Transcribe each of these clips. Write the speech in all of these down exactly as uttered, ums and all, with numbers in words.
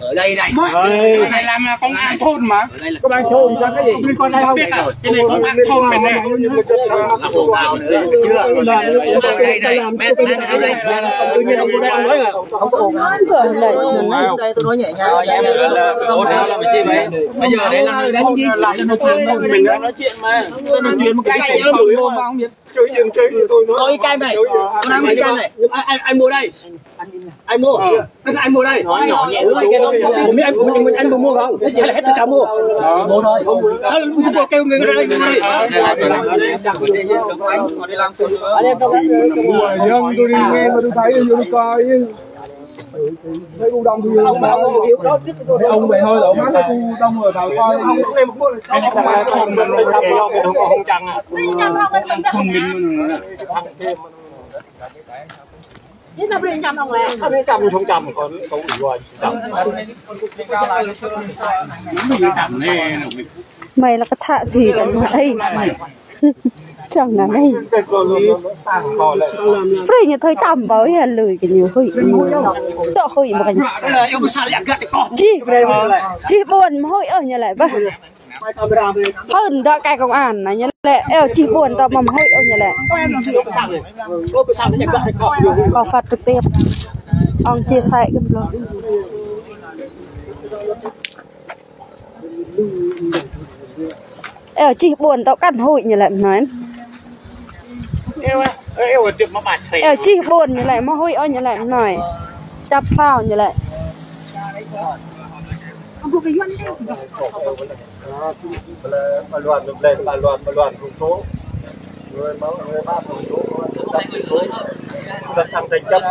Ở đây này. Đây. Này làm công an thôn mà. Công an thôn sao cái gì? Cái này công an thôn này nè. Là hộ tao nữa, chưa. Đây, đây, đây. Mẹ, mẹ, mẹ, đây. Tự nhiên ông đang nói à? Không có ổn. Đây, tôi nói nhẹ nhàng. Ổn nào là mình chi vậy? Bây giờ để làm gì? Nói chuyện mà. Nói chuyện một cái gì? Tôi nói cái này. Tôi nói cái này. Anh, anh, anh mua đây. Anh mua. Anh mua đây. Nói nhỏ nhẹ. Ủa, mấy anh, mình, mình, anh mua không? Hay là hết tất cả mua? Mua thôi. Sao lại mua kêu người ra đây mua đi? Mua dân tôi đi nghe mà tôi thấy vô coi. Thấy cô Đông tôi vô coi. Thấy ông bè hơi lỗ má, thấy cô Đông rồi thảo coi. Không chăm à. Không chăm. Chứ tao bên chăm ông lẹ. Tao bên chăm, không chăm, con, con ủi rồi, chăm. Mày là cái thạ gì tao mà ấy. Chẳng là này. Free như thôi tăm bảo ya lười cái nhiều hơi. Tọ hơi mà cái. Chi. Chi buôn mà hơi ơ như lại ba. Hơn đó cái công an này nhá lẹ. Eo, chi buôn tao mà hơi ơ nhá lẹ. Có phát trực tiếp. Ông chia sẻ cái blog. Eo, chi buôn tao cắt hụi nhá lẹ nói. Eo, chi buôn nhá lẹ, mà hơi ơ nhá lẹ nói. Chắp phao nhá lẹ. Ba Loan, ba Loan, ba Loan, ba Loan, không số. Người máu, người ba không số, người ta không số. Người ta tăng thành chấp.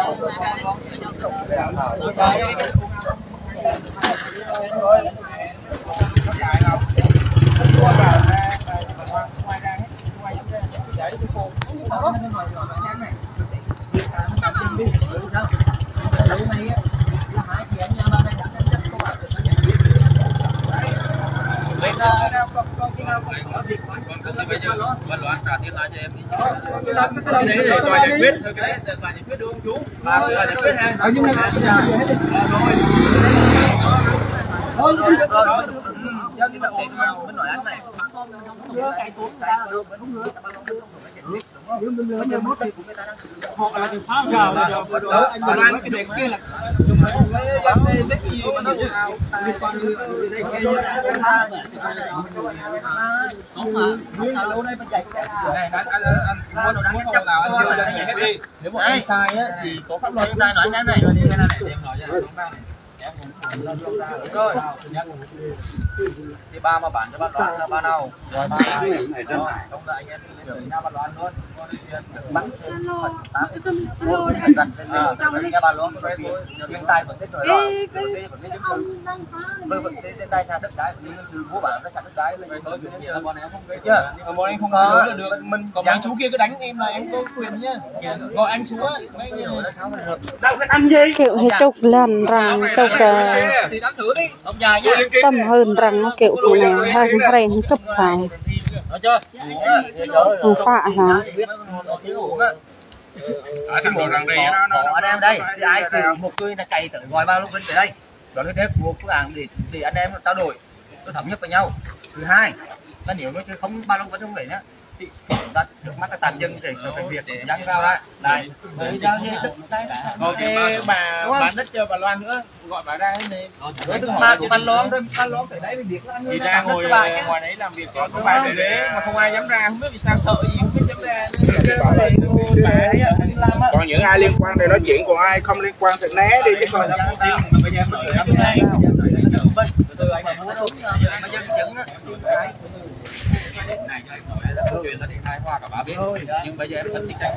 Họ là cái pháo gào là gào, gào, gào, anh nói cái này kia là nếu mà anh, anh, anh, anh, nếu mà anh sai á, thì có pháp luật. Hiện tại nói ngắn này. Rồi. Thì ba mà bán cho ba Loan là ba nào? Rồi ba nào? Rồi, không là anh em trưởng nhà ba Loan luôn. Bắt tám. À, trưởng nhà ba Loan, rồi hiện tại vẫn tiếp rồi. Ê, cái, cái ông đang phá này. Vẫn, vẫn, cái, cái tài sản đất đai, vẫn, cái sự mua bán tài sản đất đai là Chưa. Còn bọn em không có được, mình có mấy chú kia cứ đánh em là em có quyền nhá. Gọi anh xuống á, mấy người. Kiểu hơi chụp lăn răng, chụp, ờ, thì đánh thử đi. Ông dài nha. Tâm hơn răng, kiểu tụi này hơi rèn chụp phải. Được chưa? Không phải hả? Ở thằng đồ răng đi đó, nó, nó, nó, đây, thì ai cứ một người là chạy tới gọi ba Long Vinh tới đây. Đoàn kết của phương án để, để anh em trao đổi, nó thống nhất với nhau. Thứ hai là nếu như không, ba Long Vinh không về nữa thì chúng ta trước mắt là tạm dừng để cho cái việc dán vào lại. Đây. Rồi giao gì tức tay. Ok, bà, bà Nít cho bà Loan nữa, gọi bà ra đây này. Rồi, tức là bà Loan, bà Loan tới đây thì việc là thì ra ngồi, ngồi đấy làm việc có, có bà đấy mà không ai dám ra, không biết vì sao, sợ gì không biết dám ra. Còn những ai liên quan thì nói chuyện, còn ai không liên quan thì né đi chứ còn. Chuyện đó thì hài hòa cả ba bên, nhưng bây giờ em phân tích ra.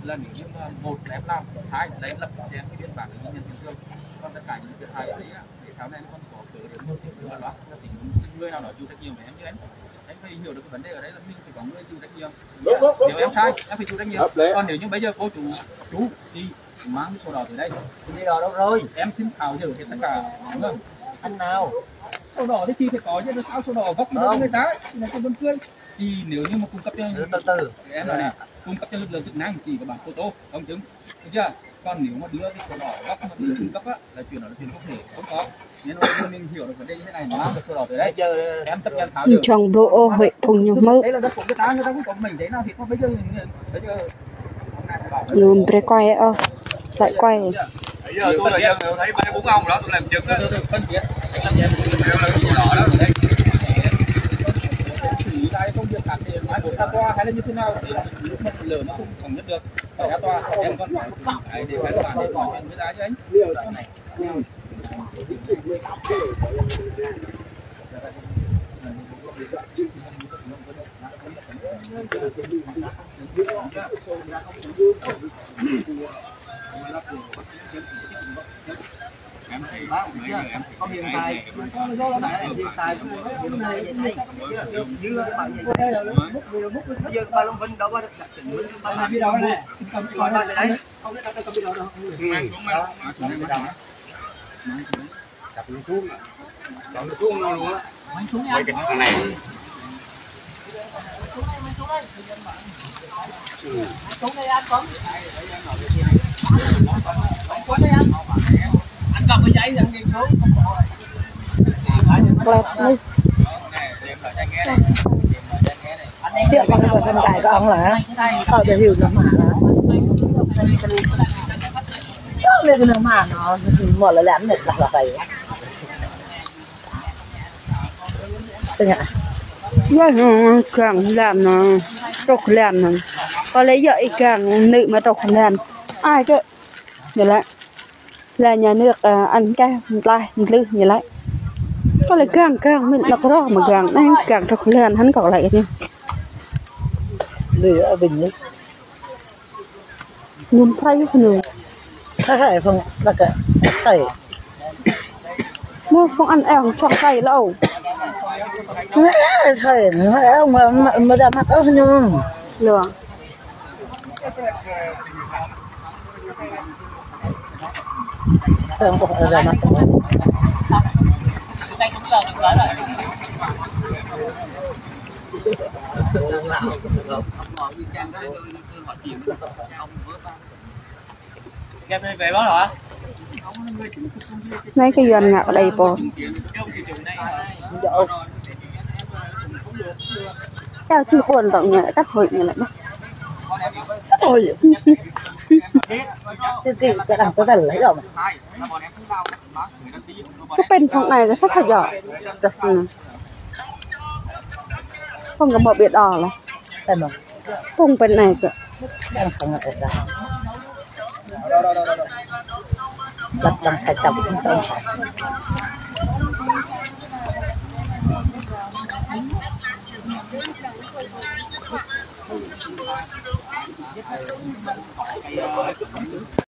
Là nếu như mà một là em làm, hai là em lập cho em cái biên bản là nhân viên Bình Dương. Còn tất cả những thiệt hại ở đây á, thì sau này em còn có cớ để mà, mà loát cho tỉnh, người nào đó chịu trách nhiệm với em chứ em. Em phải hiểu được cái vấn đề ở đây là mình phải có người chịu trách nhiệm. Nếu em sai, em phải chịu trách nhiệm. Hợp lý. Còn nếu như bây giờ cô chủ, chủ thì mang cái sổ đỏ từ đây. Cái giấy đỏ đâu rồi? Em xin tháo dỡ hết tất cả. Vâng. Anh nào? Sổ đỏ thì chị phải có chứ, sao sổ đỏ gốc mà không, người ta, thì nó không vẫn tươi. Thì nếu như mà cung cấp cho, từ từ, em nói này, cung cấp cho lực lượng chức năng chỉ có bản photo, công chứng, được chưa? Còn nếu mà đưa cái sổ đỏ gốc mà được cung cấp á, là chuyện đó là chuyện không thể, không có. Nên là mình hiểu được vấn đề như thế này, mang cái sổ đỏ từ đây. Giờ em chấp nhận tháo dỡ. Trong blue ô, hội phùng nhục mơ. Đấy là đất của người ta, người ta không có mảnh giấy nào thì có bây giờ, bây giờ Num brơi quay ơ, lại quay. Bây giờ tôi là dân, tôi thấy ba bốn ông đó, tôi làm chứng đó. Phân biệt, anh làm gì? Em là sổ đỏ đó. Đấy. Xử lý lại công việc khác thì mai một tháng qua hay là như thế nào thì lúc mà lửa nó không thống nhất được. Phải ra tòa, em còn phải, phải để phán tòa để tòa nhận người ta chứ anh. Em thấy, bây giờ em thấy, hiện tại, hiện tại, hiện tại, như bạn, như bạn Long Vinh đâu có đặt tỉnh, mình không phải làm gì đâu. Còn bạn thì đấy, không có đặt cái gì đâu. Ừ. Đó. Cặp nó cuốn à. Cặp nó cuốn nó luôn á. Quay cái thằng này. Ừ. Klep nih. Tiap kali bahasa Melayu ke orang lah. Kalau dia hiu nama lah. Kâo lĕ kơ nao mă anŭn, mơ̆ lĕ lăm mĕt lah, lah kâo. Sơngă. Yơh, gang lăm anŭn, trŏk lăm anŭn. Kâo lĕ yơh ih gang nư mă trŏk lăm. Ai kơ. Ñu lĕ. Lĕ nhà nước, à, ăn kơ, mơtlaih, mơtlưh, ñu lĕ. Kâo lĕ gang, gang, mĭn năk rŏh mă gang, anai gang trŏk lăm, hăn kâo lĕ kơ ñu. Lĕ, ơ, ƀing ñu. Ñŭm prăi kơ ñu. Thai, thai, phong, đa kơ, thai. Mơ̆ phong ăn eo, chŏk thai lâo. Thai, thai, eo, mă, mă, mă, đa mă, ơ, ñu. Lua. Phong, ơ, đa mă. Anai kơ Yuan ngă kơ đei pô. Yua či ƀuôn tŏng ñu, cắt hơi ñu lĕ. Cắt hơi. Tui tui, kơ đang tơtel lĕ yơh. Kơ pên phong anai kơ sat hơjă. Tơs anai. Phong kơ mơ̆ ƀiă đôč lah. Pên mơ̆. Phong pên anai kơ. Đang sang anai dah. Đang, đang khai chăm, đang khai.